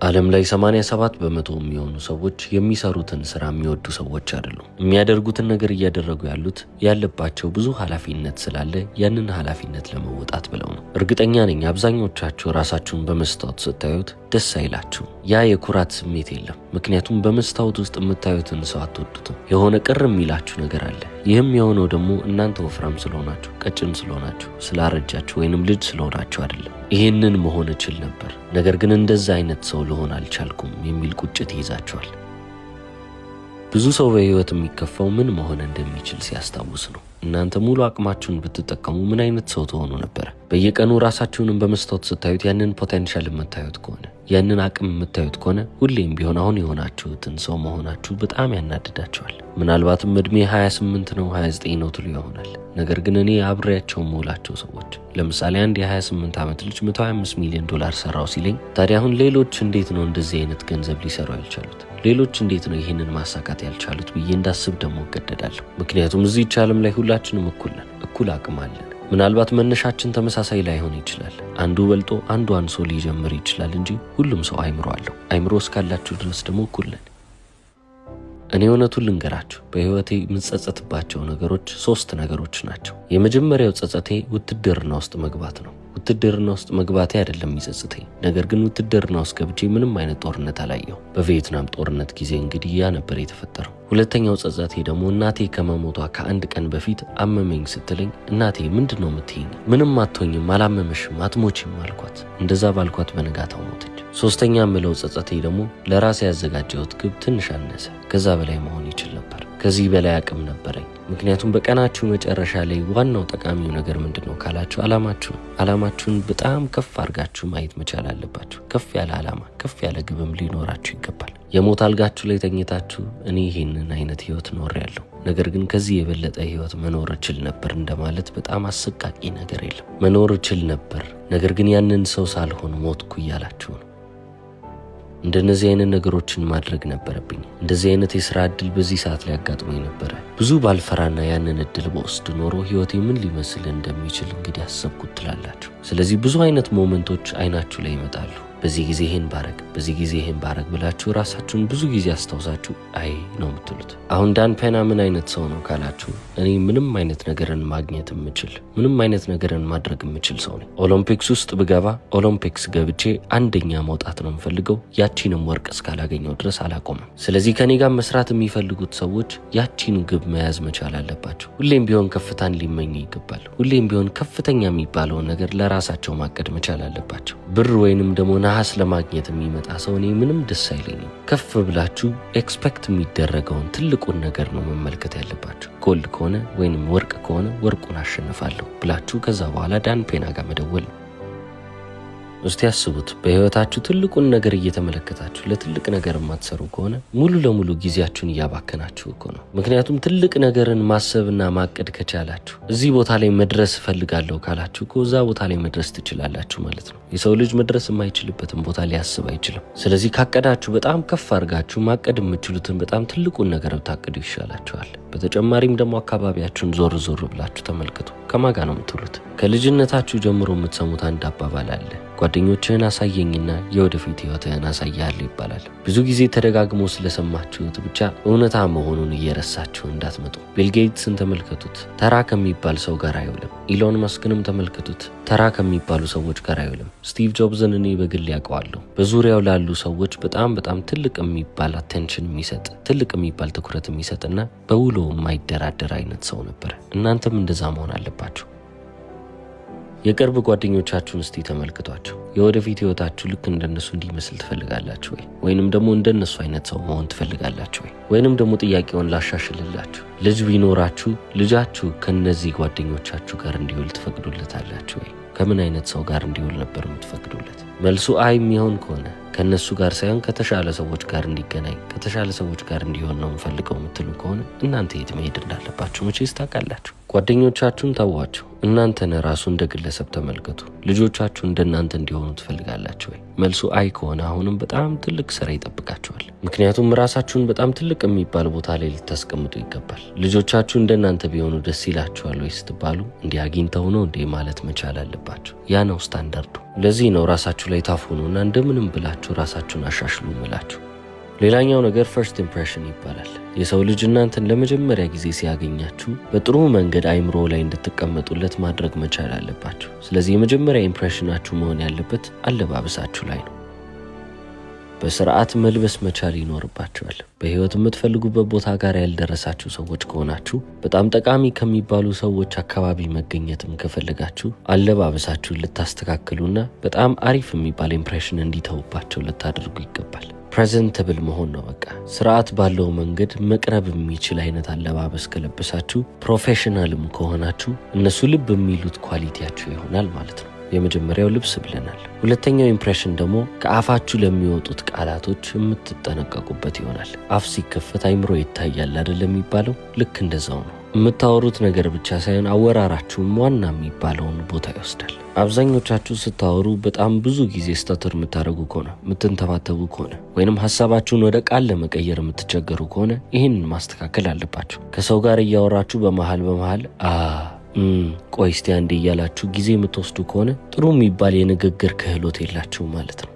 ዓለም ላይ 87% የሚሆኑ ሰዎች የሚሰሩትን ስራ የሚወዱ ሰዎች አይደሉም። የሚያደርጉትን ነገር እያደረጉ ያሉት ያለባቸው ብዙ ኃላፊነት ስላለ ያንን ኃላፊነት ለመወጣት ብለው ነው። እርግጠኛ ነኝ አብዛኞቻችሁ ራሳችሁን በመስታወት ስታዩት ደስ አይላችሁም። ያ የኩራት ስሜት የለም። ምክንያቱም በመስታወት ውስጥ የምታዩትን ሰው አትወዱትም። የሆነ ቅር የሚላችሁ ነገር አለ። ይህም የሆነው ደግሞ እናንተ ወፍራም ስለሆናችሁ፣ ቀጭን ስለሆናችሁ፣ ስላረጃችሁ ወይንም ልጅ ስለሆናችሁ አይደለም። ይህንን መሆን እችል ነበር፣ ነገር ግን እንደዛ አይነት ሰው ልሆን አልቻልኩም የሚል ቁጭት ይይዛችኋል። ብዙ ሰው በህይወት የሚከፋው ምን መሆን እንደሚችል ሲያስታውስ ነው። እናንተ ሙሉ አቅማችሁን ብትጠቀሙ ምን አይነት ሰው ትሆኑ ነበረ? በየቀኑ ራሳችሁንም በመስታወት ስታዩት ያንን potential የምታዩት ከሆነ፣ ያንን አቅም የምታዩት ከሆነ፣ ሁሌም ቢሆን አሁን የሆናችሁትን ሰው መሆናችሁ በጣም ያናድዳችኋል። ምናልባትም እድሜ 28 ነው፣ 29 ነው ትሉ ይሆናል። ነገር ግን እኔ አብሬያቸው የምውላቸው ሰዎች፣ ለምሳሌ አንድ የ28 ዓመት ልጅ 125 ሚሊዮን ዶላር ሰራው ሲለኝ፣ ታዲያ አሁን ሌሎች እንዴት ነው እንደዚህ አይነት ገንዘብ ሊሰሩ ያልቻሉት? ሌሎች እንዴት ነው ይህንን ማሳካት ያልቻሉት ብዬ እንዳስብ ደግሞ እገደዳለሁ። ምክንያቱም እዚህች ዓለም ላይ ሁላችንም እኩል ነን፣ እኩል አቅም አለን። ምናልባት መነሻችን ተመሳሳይ ላይሆን ይችላል። አንዱ በልጦ አንዱ አንሶ ሊጀምር ይችላል እንጂ ሁሉም ሰው አይምሮ አለው። አይምሮ እስካላችሁ ድረስ ደግሞ እኩል ነን። እኔ እውነቱን ልንገራችሁ፣ በህይወቴ የምጸጸትባቸው ነገሮች ሶስት ነገሮች ናቸው። የመጀመሪያው ጸጸቴ ውትድርና ውስጥ መግባት ነው። ውትድርና ውስጥ መግባቴ አይደለም የሚጸጽተኝ፣ ነገር ግን ውትድርና ውስጥ ገብቼ ምንም አይነት ጦርነት አላየሁ። በቪየትናም ጦርነት ጊዜ እንግዲህ ያ ነበር የተፈጠረው። ሁለተኛው ጸጸቴ ደግሞ እናቴ ከመሞቷ ከአንድ ቀን በፊት አመመኝ ስትለኝ፣ እናቴ ምንድን ነው የምትይኝ? ምንም አትሆኝም፣ አላመመሽም፣ አትሞቺም አልኳት። እንደዛ ባልኳት በንጋታው ሞተች። ሶስተኛ የምለው ጸጸቴ ደግሞ ለራሴ ያዘጋጀሁት ግብ ትንሽ አነሰ። ከዛ በላይ መሆን ይችል ነበር። ከዚህ በላይ አቅም ነበረኝ። ምክንያቱም በቀናችሁ መጨረሻ ላይ ዋናው ጠቃሚው ነገር ምንድን ነው ካላችሁ አላማችሁ። አላማችሁን በጣም ከፍ አድርጋችሁ ማየት መቻል አለባችሁ። ከፍ ያለ አላማ፣ ከፍ ያለ ግብም ሊኖራችሁ ይገባል። የሞት አልጋችሁ ላይ ተኝታችሁ እኔ ይህንን አይነት ህይወት ኖሬያለሁ፣ ነገር ግን ከዚህ የበለጠ ህይወት መኖር እችል ነበር እንደማለት በጣም አሰቃቂ ነገር የለም። መኖር እችል ነበር፣ ነገር ግን ያንን ሰው ሳልሆን ሞትኩ እያላችሁ ነው። እንደነዚህ አይነት ነገሮችን ማድረግ ነበረብኝ። እንደዚህ አይነት የስራ እድል በዚህ ሰዓት ላይ አጋጥሞኝ ነበረ። ብዙ ባልፈራና ያንን እድል በወስድ ኖሮ ህይወቴ ምን ሊመስል እንደሚችል እንግዲህ አሰብኩት ትላላችሁ። ስለዚህ ብዙ አይነት moment ኦች አይናችሁ ላይ ይመጣሉ። በዚህ ጊዜ ይሄን ባረግ፣ በዚህ ጊዜ ይሄን ባረግ ብላችሁ ራሳችሁን ብዙ ጊዜ አስታውሳችሁ አይ ነው የምትሉት። አሁን ዳን ፔና ምን አይነት ሰው ነው ካላችሁ፣ እኔ ምንም አይነት ነገርን ማግኘት የምችል፣ ምንም አይነት ነገርን ማድረግ የምችል ሰው ነኝ። ኦሎምፒክስ ውስጥ ብገባ ኦሎምፒክስ ገብቼ አንደኛ መውጣት ነው የምፈልገው። ያቺንም ወርቅ እስካላገኘው ድረስ አላቆምም። ስለዚህ ከኔ ጋር መስራት የሚፈልጉት ሰዎች ያቺን ግብ መያዝ መቻል አለባቸው። ሁሌም ቢሆን ከፍታን ሊመኙ ይገባል። ሁሌም ቢሆን ከፍተኛ የሚባለውን ነገር ለራሳቸው ማቀድ መቻል አለባቸው። ብር ወይንም ደግሞ ነሐስ ለማግኘት የሚመጣ ሰው እኔ ምንም ደስ አይለኝም። ከፍ ብላችሁ expect የሚደረገውን ትልቁን ነገር ነው መመልከት ያለባችሁ። Gold ከሆነ ወይንም ወርቅ ከሆነ ወርቁን አሸንፋለሁ ብላችሁ ከዛ በኋላ ዳን ፔና ጋር መደወል ነው። እስቲ ያስቡት፣ በህይወታችሁ ትልቁን ነገር እየተመለከታችሁ ለትልቅ ነገር የማትሰሩ ከሆነ ሙሉ ለሙሉ ጊዜያችሁን እያባከናችሁ እኮ ነው። ምክንያቱም ትልቅ ነገርን ማሰብና ማቀድ ከቻላችሁ፣ እዚህ ቦታ ላይ መድረስ እፈልጋለሁ ካላችሁ እኮ እዛ ቦታ ላይ መድረስ ትችላላችሁ ማለት ነው። የሰው ልጅ መድረስ የማይችልበትን ቦታ ሊያስብ አይችልም። ስለዚህ ካቀዳችሁ በጣም ከፍ አድርጋችሁ ማቀድ የምትችሉትን በጣም ትልቁን ነገር ብታቅዱ ይሻላችኋል። በተጨማሪም ደግሞ አካባቢያችሁን ዞር ዞር ብላችሁ ተመልከቱ። ከማን ጋር ነው የምትውሉት? ከልጅነታችሁ ጀምሮ የምትሰሙት አንድ አባባል አለ። ጓደኞችህን አሳየኝና የወደፊት ህይወትህን አሳይሃለሁ ይባላል። ብዙ ጊዜ ተደጋግሞ ስለሰማችሁት ብቻ እውነታ መሆኑን እየረሳችሁ እንዳትመጡ። ቢል ጌትስን ተመልከቱት፣ ተራ ከሚባል ሰው ጋር አይውልም። ኢሎን መስክንም ተመልከቱት፣ ተራ ከሚባሉ ሰዎች ጋር አይውልም። ስቲቭ ጆብዝን እኔ በግል ያውቀዋለሁ። በዙሪያው ላሉ ሰዎች በጣም በጣም ትልቅ የሚባል attention የሚሰጥ፣ ትልቅ የሚባል ትኩረት የሚሰጥና በውሎ የማይደራደር አይነት ሰው ነበር። እናንተም እንደዛ መሆን አለባችሁ። የቅርብ ጓደኞቻችሁን እስቲ ተመልክቷቸው። የወደፊት ህይወታችሁ ልክ እንደነሱ እንዲመስል ትፈልጋላችሁ ወይ? ወይንም ደግሞ እንደነሱ አይነት ሰው መሆን ትፈልጋላችሁ ወይ? ወይንም ደግሞ ጥያቄውን ላሻሽልላችሁ፣ ልጅ ቢኖራችሁ ልጃችሁ ከነዚህ ጓደኞቻችሁ ጋር እንዲውል ትፈቅዱለታላችሁ ወይ? ከምን አይነት ሰው ጋር እንዲውል ነበር የምትፈቅዱለት? መልሱ አይ የሚሆን ከሆነ፣ ከነሱ ጋር ሳይሆን ከተሻለ ሰዎች ጋር እንዲገናኝ፣ ከተሻለ ሰዎች ጋር እንዲሆን ነው የምፈልገው የምትሉ ከሆነ እናንተ የት መሄድ እንዳለባችሁ መቼስ ታውቃላችሁ። ጓደኞቻችሁን ተዋቸው። እናንተን ራሱ እንደ ግለሰብ ተመልከቱ። ልጆቻችሁ እንደናንተ እንዲሆኑ ትፈልጋላችሁ ወይ? መልሱ አይ ከሆነ አሁንም በጣም ትልቅ ስራ ይጠብቃችኋል። ምክንያቱም ራሳችሁን በጣም ትልቅ የሚባል ቦታ ላይ ልታስቀምጡ ይገባል። ልጆቻችሁ እንደናንተ ቢሆኑ ደስ ይላችኋል ወይ ስትባሉ እንዲህ አግኝተው ነው እንዴ ማለት መቻል አለባችሁ። ያ ነው ስታንዳርዱ። ለዚህ ነው ራሳችሁ ላይ tough ሁኑና እንደምንም ብላችሁ ራሳችሁን አሻሽሉ ምላችሁ። ሌላኛው ነገር first impression ይባላል። የሰው ልጅ እናንተን ለመጀመሪያ ጊዜ ሲያገኛችሁ በጥሩ መንገድ አይምሮ ላይ እንድትቀመጡለት ማድረግ መቻል አለባችሁ። ስለዚህ የመጀመሪያ impression ኣችሁ መሆን ያለበት አለባበሳችሁ ላይ ነው። በስርዓት መልበስ መቻል ይኖርባችኋል። በህይወት የምትፈልጉበት ቦታ ጋር ያልደረሳችሁ ሰዎች ከሆናችሁ፣ በጣም ጠቃሚ ከሚባሉ ሰዎች አካባቢ መገኘትም ከፈለጋችሁ አለባበሳችሁን ልታስተካክሉና በጣም አሪፍ የሚባል impression እንዲተውባቸው ልታደርጉ ይገባል። Presentable መሆን ነው በቃ። ስርዓት ባለው መንገድ መቅረብ የሚችል አይነት አለባበስ ከለበሳችሁ፣ professional ም ከሆናችሁ እነሱ ልብ የሚሉት quality ያችሁ ይሆናል ማለት ነው። የመጀመሪያው ልብስ ብለናል። ሁለተኛው impression ደግሞ ከአፋችሁ ለሚወጡት ቃላቶች የምትጠነቀቁበት ይሆናል። አፍ ሲከፈት አይምሮ ይታያል አይደል የሚባለው? ልክ እንደዛው ነው። የምታወሩት ነገር ብቻ ሳይሆን አወራራችሁም ዋና የሚባለውን ቦታ ይወስዳል። አብዛኞቻችሁ ስታወሩ በጣም ብዙ ጊዜ stutter የምታደርጉ ከሆነ፣ የምትንተባተቡ ከሆነ ወይንም ሀሳባችሁን ወደ ቃል ለመቀየር የምትቸገሩ ከሆነ ይህንን ማስተካከል አለባችሁ። ከሰው ጋር እያወራችሁ በመሀል በመሀል አ ቆይ እስቲ አንዴ እያላችሁ ጊዜ የምትወስዱ ከሆነ ጥሩ የሚባል የንግግር ክህሎት የላችሁም ማለት ነው።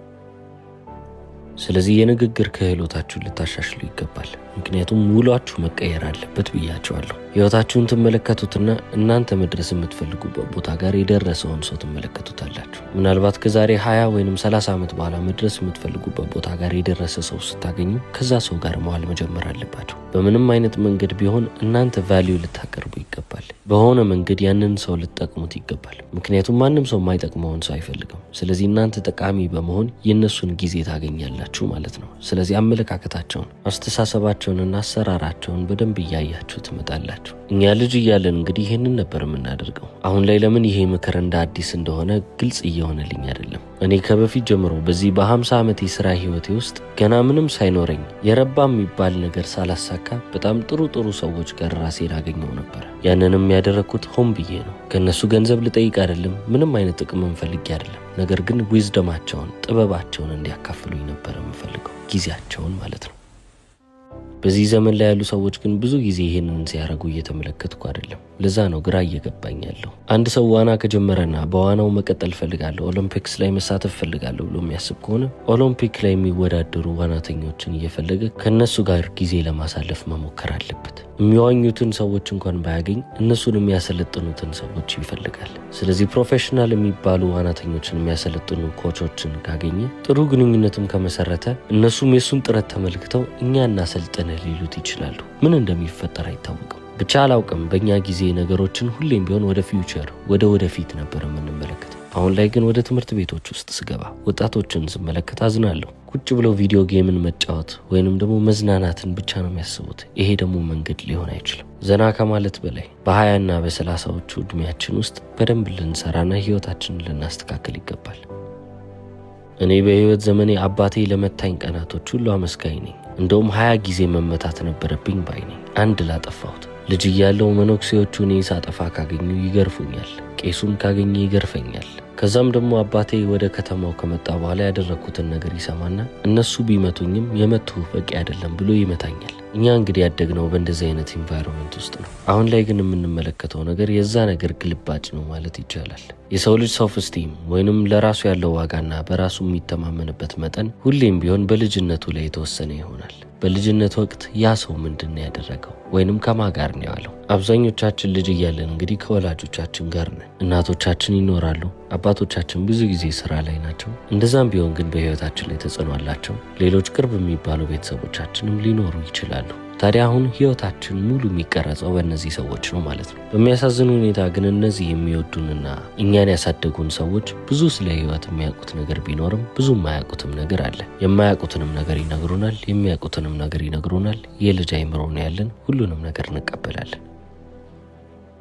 ስለዚህ የንግግር ክህሎታችሁን ልታሻሽሉ ይገባል። ምክንያቱም ውሏችሁ መቀየር አለበት ብያችኋለሁ። ህይወታችሁን ትመለከቱትና እናንተ መድረስ የምትፈልጉበት ቦታ ጋር የደረሰውን ሰው ትመለከቱታላችሁ። ምናልባት ከዛሬ 20 ወይንም 30 ዓመት በኋላ መድረስ የምትፈልጉበት ቦታ ጋር የደረሰ ሰው ስታገኙ ከዛ ሰው ጋር መዋል መጀመር አለባችሁ። በምንም አይነት መንገድ ቢሆን እናንተ value ልታቀርቡ ይገባል። በሆነ መንገድ ያንን ሰው ልትጠቅሙት ይገባል። ምክንያቱም ማንም ሰው የማይጠቅመውን ሰው አይፈልግም። ስለዚህ እናንተ ጠቃሚ በመሆን የእነሱን ጊዜ ታገኛላችሁ ማለት ነው። ስለዚህ አመለካከታቸውን፣ አስተሳሰባቸውንና አሰራራቸውን በደንብ እያያችሁ ትመጣላችሁ። እኛ ልጅ እያለን እንግዲህ ይህንን ነበር የምናደርገው። አሁን ላይ ለምን ይሄ ምክር እንደ አዲስ እንደሆነ ግልጽ እየሆነልኝ አይደለም። እኔ ከበፊት ጀምሮ በዚህ በ50 ዓመት የስራ ህይወቴ ውስጥ ገና ምንም ሳይኖረኝ፣ የረባ የሚባል ነገር ሳላሳካ በጣም ጥሩ ጥሩ ሰዎች ጋር ራሴን አገኘው ነበር። ያንንም ያደረግኩት ሆን ብዬ ነው። ከእነሱ ገንዘብ ልጠይቅ አይደለም፣ ምንም አይነት ጥቅም ፈልጌ አይደለም። ነገር ግን wisdom ኣቸውን፣ ጥበባቸውን እንዲያካፍሉኝ ነበር የምፈልገው፣ ጊዜያቸውን ማለት ነው። በዚህ ዘመን ላይ ያሉ ሰዎች ግን ብዙ ጊዜ ይህንን ሲያደርጉ እየተመለከትኩ አይደለም። ለዛ ነው ግራ እየገባኝ ያለው። አንድ ሰው ዋና ከጀመረና በዋናው መቀጠል ፈልጋለሁ፣ ኦሎምፒክስ ላይ መሳተፍ ፈልጋለሁ ብሎ የሚያስብ ከሆነ ኦሎምፒክ ላይ የሚወዳደሩ ዋናተኞችን እየፈለገ ከእነሱ ጋር ጊዜ ለማሳለፍ መሞከር አለበት። የሚዋኙትን ሰዎች እንኳን ባያገኝ እነሱን የሚያሰለጥኑትን ሰዎች ይፈልጋል። ስለዚህ professional የሚባሉ ዋናተኞችን የሚያሰለጥኑ coach ኦችን ካገኘ፣ ጥሩ ግንኙነትም ከመሰረተ እነሱም የእሱን ጥረት ተመልክተው እኛ እናሰልጥንህ ሊሉት ይችላሉ። ምን እንደሚፈጠር አይታወቅም። ብቻ አላውቅም። በእኛ ጊዜ ነገሮችን ሁሌም ቢሆን ወደ future፣ ወደ ወደፊት ነበር የምንመለከተው። አሁን ላይ ግን ወደ ትምህርት ቤቶች ውስጥ ስገባ ወጣቶችን ስመለከት አዝናለሁ። ቁጭ ብለው video game ን መጫወት ወይንም ደግሞ መዝናናትን ብቻ ነው የሚያስቡት። ይሄ ደግሞ መንገድ ሊሆን አይችልም። ዘና ከማለት በላይ በ20ና በ30ዎቹ እድሜያችን ውስጥ በደንብ ልንሰራና ህይወታችንን ልናስተካክል ይገባል። እኔ በህይወት ዘመኔ አባቴ ለመታኝ ቀናቶች ሁሉ አመስጋኝ ነኝ። እንደውም 20 ጊዜ መመታት ነበረብኝ ባይ ነኝ፣ አንድ ላጠፋሁት። ልጅ እያለሁ መነኩሴዎቹ እኔ ሳጠፋ ካገኙ ይገርፉኛል፣ ቄሱም ካገኘ ይገርፈኛል። ከዛም ደግሞ አባቴ ወደ ከተማው ከመጣ በኋላ ያደረግኩትን ነገር ይሰማና እነሱ ቢመቱኝም የመቱህ በቂ አይደለም ብሎ ይመታኛል። እኛ እንግዲህ ያደግነው በእንደዚህ አይነት environment ውስጥ ነው። አሁን ላይ ግን የምንመለከተው ነገር የዛ ነገር ግልባጭ ነው ማለት ይቻላል። የሰው ልጅ self esteem ወይንም ለራሱ ያለው ዋጋና በራሱ የሚተማመንበት መጠን ሁሌም ቢሆን በልጅነቱ ላይ የተወሰነ ይሆናል። በልጅነት ወቅት ያ ሰው ምንድን ነው ያደረገው ወይንም ከማን ጋር ነው የዋለው? አብዛኞቻችን ልጅ እያለን እንግዲህ ከወላጆቻችን ጋር ነን። እናቶቻችን ይኖራሉ፣ አባቶቻችን ብዙ ጊዜ ስራ ላይ ናቸው። እንደዛም ቢሆን ግን በህይወታችን ላይ ተጽዕኖ አላቸው። ሌሎች ቅርብ የሚባሉ ቤተሰቦቻችንም ሊኖሩ ይችላሉ። ታዲያ አሁን ህይወታችን ሙሉ የሚቀረጸው በእነዚህ ሰዎች ነው ማለት ነው። በሚያሳዝን ሁኔታ ግን እነዚህ የሚወዱንና እኛን ያሳደጉን ሰዎች ብዙ ስለ ህይወት የሚያውቁት ነገር ቢኖርም ብዙ የማያውቁትም ነገር አለ። የማያውቁትንም ነገር ይነግሩናል፣ የሚያውቁትንም ነገር ይነግሩናል። የልጅ አይምሮ ነው ያለን፣ ሁሉንም ነገር እንቀበላለን።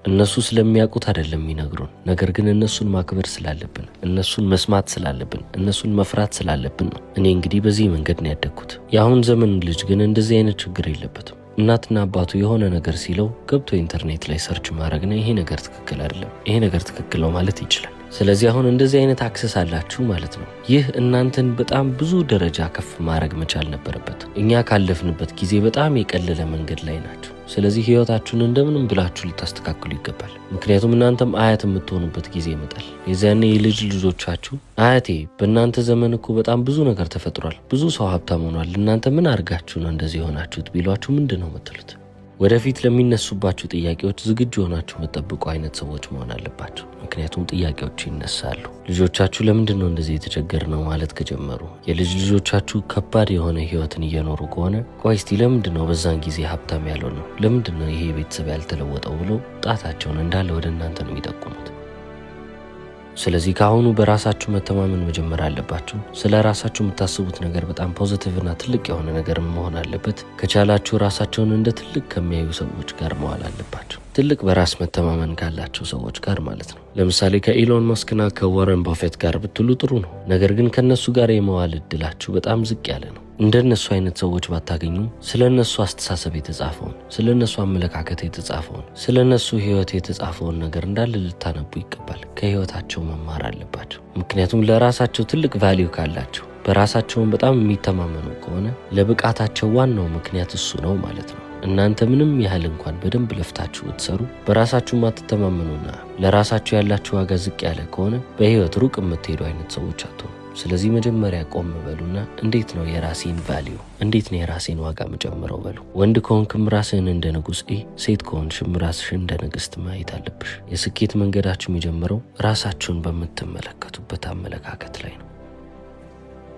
እነሱ ስለሚያውቁት አይደለም የሚነግሩን፣ ነገር ግን እነሱን ማክበር ስላለብን፣ እነሱን መስማት ስላለብን፣ እነሱን መፍራት ስላለብን ነው። እኔ እንግዲህ በዚህ መንገድ ነው ያደግኩት። የአሁን ዘመን ልጅ ግን እንደዚህ አይነት ችግር የለበትም። እናትና አባቱ የሆነ ነገር ሲለው ገብቶ ኢንተርኔት ላይ search ማድረግና ይሄ ነገር ትክክል አይደለም፣ ይሄ ነገር ትክክል ነው ማለት ይችላል። ስለዚህ አሁን እንደዚህ አይነት access አላችሁ ማለት ነው። ይህ እናንተን በጣም ብዙ ደረጃ ከፍ ማድረግ መቻል ነበረበት። እኛ ካለፍንበት ጊዜ በጣም የቀለለ መንገድ ላይ ናችሁ። ስለዚህ ህይወታችሁን እንደምንም ብላችሁ ልታስተካክሉ ይገባል። ምክንያቱም እናንተም አያት የምትሆኑበት ጊዜ ይመጣል። የዚያኔ የልጅ ልጆቻችሁ አያቴ በእናንተ ዘመን እኮ በጣም ብዙ ነገር ተፈጥሯል፣ ብዙ ሰው ሀብታም ሆኗል፣ እናንተ ምን አድርጋችሁ ነው እንደዚህ የሆናችሁት ቢሏችሁ ምንድን ነው የምትሉት? ወደፊት ለሚነሱባችሁ ጥያቄዎች ዝግጁ ሆናችሁ የምትጠብቁ አይነት ሰዎች መሆን አለባችሁ። ምክንያቱም ጥያቄዎች ይነሳሉ። ልጆቻችሁ ለምንድን ነው እንደዚህ የተቸገርነው ማለት ከጀመሩ፣ የልጅ ልጆቻችሁ ከባድ የሆነ ህይወትን እየኖሩ ከሆነ ቆይ እስቲ ለምንድን ነው በዛን ጊዜ ሀብታም ያልሆነው፣ ለምንድን ነው ይሄ ቤተሰብ ያልተለወጠው ብለው ጣታቸውን እንዳለ ወደ እናንተ ነው የሚጠቁሙት። ስለዚህ ከአሁኑ በራሳችሁ መተማመን መጀመር አለባችሁ። ስለ ራሳችሁ የምታስቡት ነገር በጣም positive እና ትልቅ የሆነ ነገር መሆን አለበት። ከቻላችሁ ራሳቸውን እንደ ትልቅ ከሚያዩ ሰዎች ጋር መዋል አለባችሁ። ትልቅ በራስ መተማመን ካላቸው ሰዎች ጋር ማለት ነው። ለምሳሌ ከኢሎን መስክና ከዋረን ባፌት ጋር ብትሉ ጥሩ ነው። ነገር ግን ከነሱ ጋር የመዋል እድላችሁ በጣም ዝቅ ያለ ነው። እንደነሱ አይነት ሰዎች ባታገኙም ስለ እነሱ አስተሳሰብ የተጻፈውን፣ ስለ እነሱ አመለካከት የተጻፈውን፣ ስለ እነሱ ህይወት የተጻፈውን ነገር እንዳለ ልታነቡ ይገባል። ከህይወታቸው መማር አለባቸው። ምክንያቱም ለራሳቸው ትልቅ value ካላቸው፣ በራሳቸውን በጣም የሚተማመኑ ከሆነ ለብቃታቸው ዋናው ምክንያት እሱ ነው ማለት ነው። እናንተ ምንም ያህል እንኳን በደንብ ለፍታችሁ ብትሰሩ በራሳችሁ ማትተማመኑና ለራሳችሁ ያላችሁ ዋጋ ዝቅ ያለ ከሆነ በህይወት ሩቅ የምትሄዱ አይነት ሰዎች አትሆኑ። ስለዚህ መጀመሪያ ቆም በሉና እንዴት ነው የራሴን value፣ እንዴት ነው የራሴን ዋጋ መጨምረው በሉ። ወንድ ከሆንክም ራስህን እንደ ንጉስ እይ፣ ሴት ከሆንሽም ራስሽን እንደ ንግስት ማየት አለብሽ። የስኬት መንገዳችሁ የሚጀምረው ራሳችሁን በምትመለከቱበት አመለካከት ላይ ነው።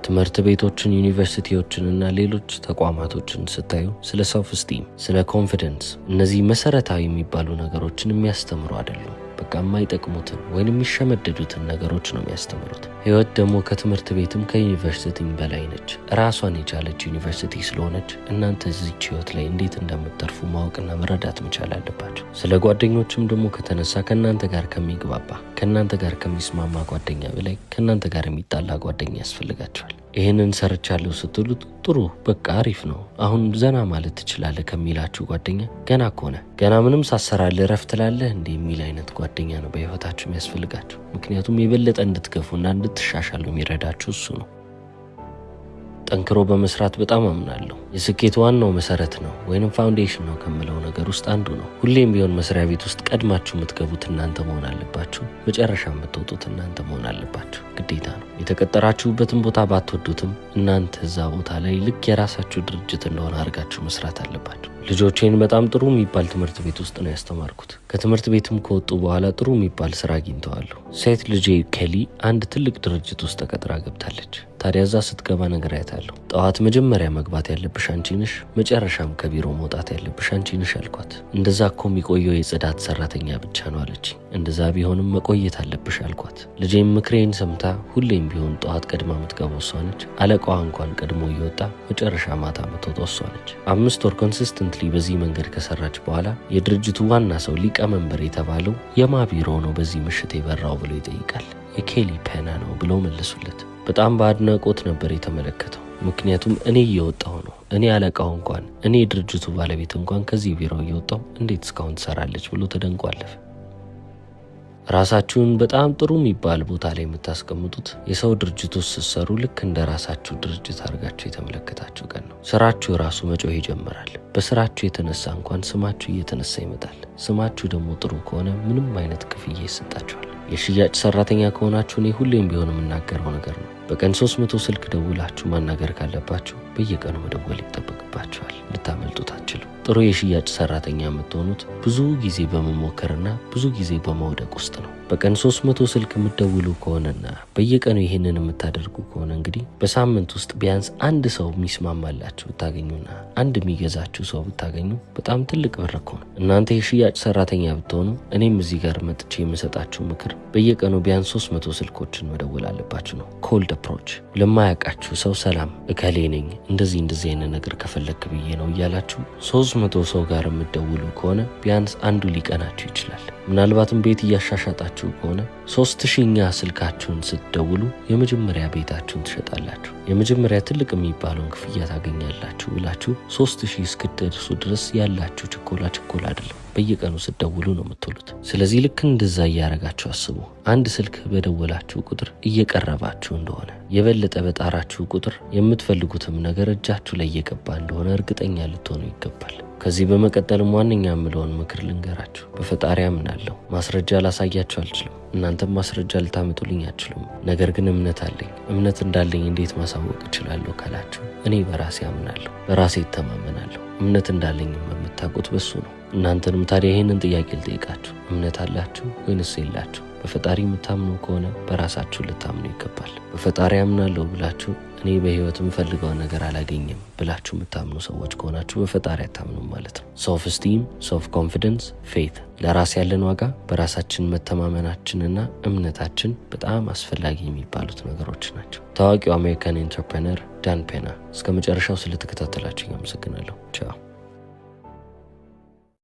ትምህርት ቤቶችን፣ ዩኒቨርሲቲዎችን እና ሌሎች ተቋማቶችን ስታዩ ስለ self esteem፣ ስለ confidence እነዚህ መሰረታዊ የሚባሉ ነገሮችን የሚያስተምሩ አይደሉም። በቃ የማይጠቅሙትን ወይም የሚሸመደዱትን ነገሮች ነው የሚያስተምሩት። ህይወት ደግሞ ከትምህርት ቤትም ከዩኒቨርሲቲም በላይ ነች። ራሷን የቻለች ዩኒቨርሲቲ ስለሆነች እናንተ እዚች ህይወት ላይ እንዴት እንደምትተርፉ ማወቅና መረዳት መቻል አለባችሁ። ስለ ጓደኞችም ደግሞ ከተነሳ ከእናንተ ጋር ከሚግባባ፣ ከእናንተ ጋር ከሚስማማ ጓደኛ በላይ ከእናንተ ጋር የሚጣላ ጓደኛ ያስፈልጋችኋል። ይህንን ሰርቻለሁ ስትሉት ጥሩ በቃ አሪፍ ነው አሁን ዘና ማለት ትችላለህ ከሚላችሁ ጓደኛ ገና ከሆነ ገና ምንም ሳሰራልህ እረፍት ትላለህ እንዴ የሚል አይነት ጓደኛ ነው በህይወታችሁ የሚያስፈልጋችሁ። ምክንያቱም የበለጠ እንድትገፉና እንድትሻሻሉ የሚረዳችሁ እሱ ነው። ጠንክሮ በመስራት በጣም አምናለሁ። የስኬት ዋናው መሰረት ነው ወይንም foundation ነው ከምለው ነገር ውስጥ አንዱ ነው። ሁሌም ቢሆን መስሪያ ቤት ውስጥ ቀድማችሁ የምትገቡት እናንተ መሆን አለባችሁ። መጨረሻ የምትወጡት እናንተ መሆን አለባችሁ። ግዴታ ነው። የተቀጠራችሁበትን ቦታ ባትወዱትም እናንተ እዛ ቦታ ላይ ልክ የራሳችሁ ድርጅት እንደሆነ አድርጋችሁ መስራት አለባችሁ። ልጆቼን በጣም ጥሩ የሚባል ትምህርት ቤት ውስጥ ነው ያስተማርኩት። ከትምህርት ቤትም ከወጡ በኋላ ጥሩ የሚባል ስራ አግኝተዋል። ሴት ልጄ ኬሊ አንድ ትልቅ ድርጅት ውስጥ ተቀጥራ ገብታለች። ታዲያ እዛ ስትገባ ነግሬያታለሁ። ጠዋት መጀመሪያ መግባት ያለብሽ አንቺ ነሽ፣ መጨረሻም ከቢሮ መውጣት ያለብሽ አንቺ ነሽ አልኳት። እንደዛ እኮ የሚቆየው የጽዳት ሰራተኛ ብቻ ነው አለች። እንደዛ ቢሆንም መቆየት አለብሽ አልኳት። ልጄም ምክሬን ሰምታ ሁሌም ቢሆን ጠዋት ቀድማ የምትገባው እሷ ነች። አለቃዋ እንኳን ቀድሞ እየወጣ መጨረሻ ማታ የምትወጣው እሷ ነች። 5 ወር consistently በዚህ መንገድ ከሰራች በኋላ የድርጅቱ ዋና ሰው ሊቀመንበር የተባለው የማ ቢሮ ነው በዚህ ምሽት የበራው ብሎ ይጠይቃል። የኬሊ ፔና ነው ብለው መለሱለት። በጣም በአድናቆት ነበር የተመለከተው። ምክንያቱም እኔ እየወጣሁ ነው፣ እኔ አለቃው እንኳን፣ እኔ የድርጅቱ ባለቤት እንኳን ከዚህ ቢሮ እየወጣሁ እንዴት እስካሁን ትሰራለች ብሎ ተደንቆ አለፈ። ራሳችሁን በጣም ጥሩ የሚባል ቦታ ላይ የምታስቀምጡት የሰው ድርጅት ውስጥ ስትሰሩ ልክ እንደ ራሳችሁ ድርጅት አድርጋችሁ የተመለከታችሁ ቀን ነው። ስራችሁ ራሱ መጮህ ይጀምራል። በስራችሁ የተነሳ እንኳን ስማችሁ እየተነሳ ይመጣል። ስማችሁ ደግሞ ጥሩ ከሆነ ምንም አይነት ክፍያ ይሰጣችኋል። የሽያጭ ሰራተኛ ከሆናችሁ እኔ ሁሌም ቢሆን የምናገረው ነገር ነው። በቀን 300 ስልክ ደውላችሁ ማናገር ካለባችሁ በየቀኑ መደወል ይጠበቅባችኋል። ልታመልጡት አትችሉም። ጥሩ የሽያጭ ሰራተኛ የምትሆኑት ብዙ ጊዜ በመሞከርና ብዙ ጊዜ በመውደቅ ውስጥ ነው። በቀን 300 ስልክ የምትደውሉ ከሆነና በየቀኑ ይህንን የምታደርጉ ከሆነ እንግዲህ በሳምንት ውስጥ ቢያንስ አንድ ሰው የሚስማማላችሁ ብታገኙና አንድ የሚገዛችሁ ሰው ብታገኙ በጣም ትልቅ ብር እኮ ነው። እናንተ የሽያጭ ሰራተኛ ብትሆኑ እኔም እዚህ ጋር መጥቼ የምሰጣችሁ ምክር በየቀኑ ቢያንስ 300 ስልኮችን መደወል አለባችሁ ነው። Cold approach፣ ለማያውቃችሁ ሰው ሰላም እከሌ ነኝ፣ እንደዚህ እንደዚህ አይነት ነገር ከፈለክ ብዬ ነው እያላችሁ 300 ሰው ጋር የምትደውሉ ከሆነ ቢያንስ አንዱ ሊቀናችሁ ይችላል። ምናልባትም ቤት እያሻሻጣችሁ ከሆነ 3000ኛ ስልካችሁን ስትደውሉ የመጀመሪያ ቤታችሁን ትሸጣላችሁ፣ የመጀመሪያ ትልቅ የሚባለውን ክፍያ ታገኛላችሁ ብላችሁ 3000 እስክትደርሱ ድረስ ያላችሁ ችኮላ ችኮላ አይደለም። በየቀኑ ስትደውሉ ነው የምትውሉት። ስለዚህ ልክ እንደዛ እያረጋችሁ አስቡ። አንድ ስልክ በደወላችሁ ቁጥር እየቀረባችሁ እንደሆነ፣ የበለጠ በጣራችሁ ቁጥር የምትፈልጉትም ነገር እጃችሁ ላይ እየገባ እንደሆነ እርግጠኛ ልትሆኑ ይገባል። ከዚህ በመቀጠልም ዋነኛ የምለውን ምክር ልንገራችሁ። በፈጣሪ አምናለሁ። ማስረጃ ላሳያችሁ አልችልም። እናንተም ማስረጃ ልታመጡልኝ አትችሉም። ነገር ግን እምነት አለኝ። እምነት እንዳለኝ እንዴት ማሳወቅ እችላለሁ ካላችሁ እኔ በራሴ አምናለሁ፣ በራሴ እተማመናለሁ። እምነት እንዳለኝም የምታውቁት በሱ ነው። እናንተንም ታዲያ ይህንን ጥያቄ ልጠይቃችሁ። እምነት አላችሁ ወይንስ የላችሁ? በፈጣሪ የምታምኑ ከሆነ በራሳችሁ ልታምኑ ይገባል። በፈጣሪ አምናለሁ ብላችሁ እኔ በህይወት የምፈልገውን ነገር አላገኝም ብላችሁ የምታምኑ ሰዎች ከሆናችሁ በፈጣሪ አታምኑም ማለት ነው። Self esteem፣ self confidence፣ faith፣ ለራስ ያለን ዋጋ፣ በራሳችን መተማመናችንና እምነታችን በጣም አስፈላጊ የሚባሉት ነገሮች ናቸው። ታዋቂው አሜሪካን entrepreneur ዳን ፔና። እስከ መጨረሻው ስለተከታተላችሁ አመሰግናለሁ። ቻው።